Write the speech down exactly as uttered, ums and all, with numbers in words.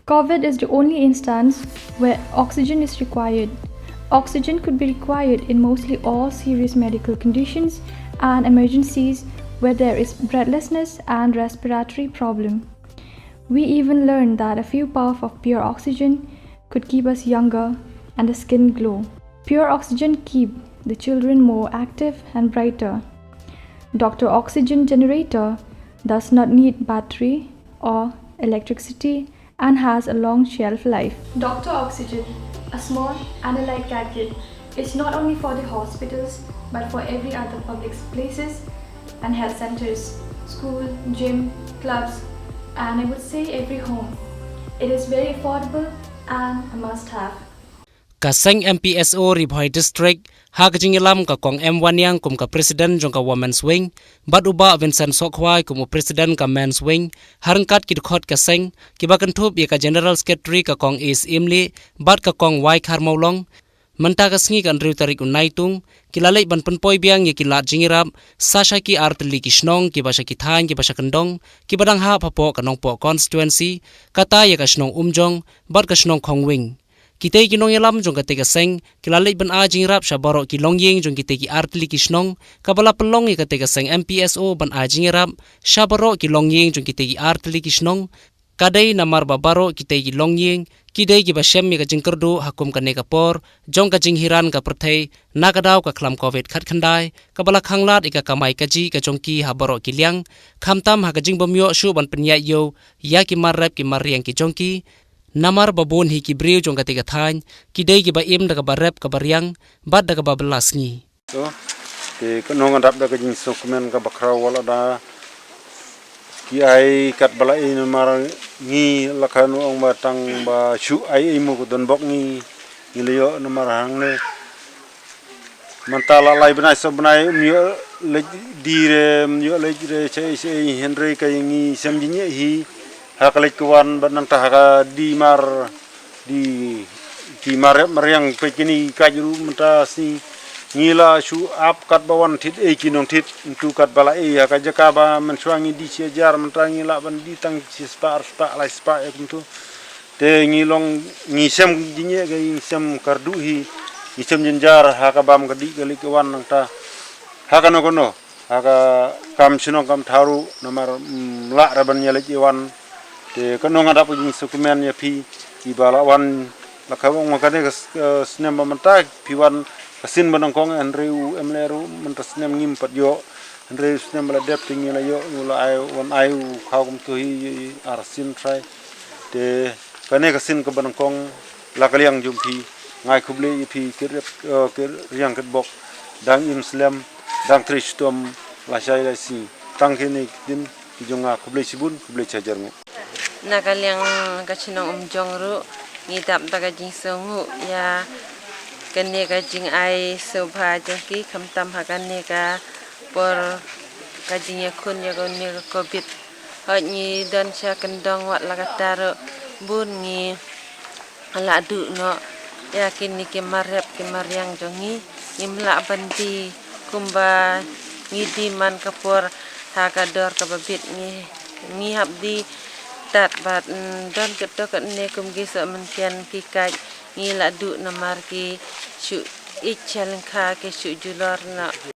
COVID is the only instance where oxygen is required. Oxygen could be required in mostly all serious medical conditions and emergencies where there is breathlessness and respiratory problem. We even learned that a few puff of pure oxygen could keep us younger and the skin glow. Pure oxygen keep the children more active and brighter. Doctor Oxygen generator does not need battery or electricity and has a long shelf life. Doctor Oxygen, a small and a light gadget, is not only for the hospitals but for every other public places and health centers, school, gym, clubs, and I would say every home. It is very affordable and a must have. Ka seng M P S O Ri Bhoi District, ha ka jingïalam ka Kong M Wanniang kum ka President jong ka Women's Wing, bad u Bah Vincent Sohkhwai kum u President ka Men's Wing, ha ryngkat ki dkhot ka seng, kiba kynthup ïa ka General Secretary ka Kong Ace Imli, bad ka Kong Wai Kharmawlong. Mynta ka sngi ka hynriew tarik u Naitung, ki la leit ban pynpoi biang ïa ki lad jingïarap, sa sha ki artylli ki shnong, kiba sha ki thaiñ, kiba sha kyndong, kiba dang hap hapoh ka Nongpoh constituency, kata ïa ka shnong Umjong, bad ka shnong Khongwing. Kitei ki nongïalam jong katei ka seng, ki la leit ban ai jingïarap sha baroh ki longïing jong kitei ki artylli ki shnong, kaba la pynlong ïa katei ka seng M P S O ban ai jingïarap, sha baroh ki longïing jong kitei ki artylli ki shnong, ka dei namar ba baroh kitei ki longïing, ki dei kiba shem ïa ka jingkyrduh ha kum kane ka por, jong ka jinghiran ka pyrthei, na ka daw ka khlam COVID khatkhyndai, kaba la khanglad ïa ka kamai kajih ka jong ki ha baroh ki liang, khamtam ha ka jingbym ïoh shuh ban pynïaid ïew, ïa ki mar rep ki mar riang ki jong ki, namar ba bun hi ki briew jong katei ka thaiñ, ki dei kiba im da kaba rep kaba riang, bad da kaba bylla sngi. To, te ka nongdap da ka jingsngewkmen kaba khraw wat la da ki ai katba la ai namar ngi la kha nong ong ba tang ba shu ai ai mo ko don bok ngi, ngi la ïoh namar hangne. Mynta la lai bnai saw bnai ym ïoh leit die re, ym ïoh leit re, shei shei hynrei ka ngi sem jingeh hi. Ha ka leit ka wan bad nangta ha ka die mar, die, die mar rep mar riang peit kine ki kait ruh mynta sngi. Ngi la shu ap katba wan thied ei ki nongthied, ntu katba la ei ha ka jaka ba mynshuwa ngi die shi hajar mynta ngi lah ban die tang shi spah ar spah lai spah ïa kumtu. Te ngi long ngi sem jingeh ka ngi sem kyrduh hi, ngi sem jynjar ha ka bam ka dih ka leit ka wan nangta. Ha kano kano, ha ka kam shnong kam thaw ruh namar, mm, lah re ban ïaleit ïawan. Te ka nongdap ka jingsngewkmen ïa phi, kiba la wan la ka ong kane ka s-, ka snem ba mynta phi wan ka sien ba nyngkong hynrei u M L A ruh mynta snem ngim pat ïoh. Hynrei u snem ba la dep te ngi la ïoh, u la ai, wan ai u khaw kumtu hi arsien trai. Te kane ka sien kaba nyngkong la ka liang jong phi, nga ai khublei ïa phi kit rep, eh, kit riang kit bok, dang im slem, dang trei shitom, lashai lashisngi. Tang kine ki ktien ki jong nga, khublei shibun, khublei shihajar nguh. Na ka liang ka shnong Umjong ruh, ngi dap da ka jingsngewnguh ïa kane ka jingai sngewbha jong ki khamtam ha kane ka por ka jingïakhun ïa kane ka COVID. Hooid ngi don sha kyndong wat la katta ruh bun ngi la duh noh ïa kine ki mar rep ki mar riang jong ngi. Ngim lah ban die kumba ngi die man ka por ha ka dor kaba bit ngi, ngi hap die tad bad, mm, don katto katne kum ki soh mynsiem ki kait ngi la duh namar ki shu ïeit sha lyngkha ki shu julor noh.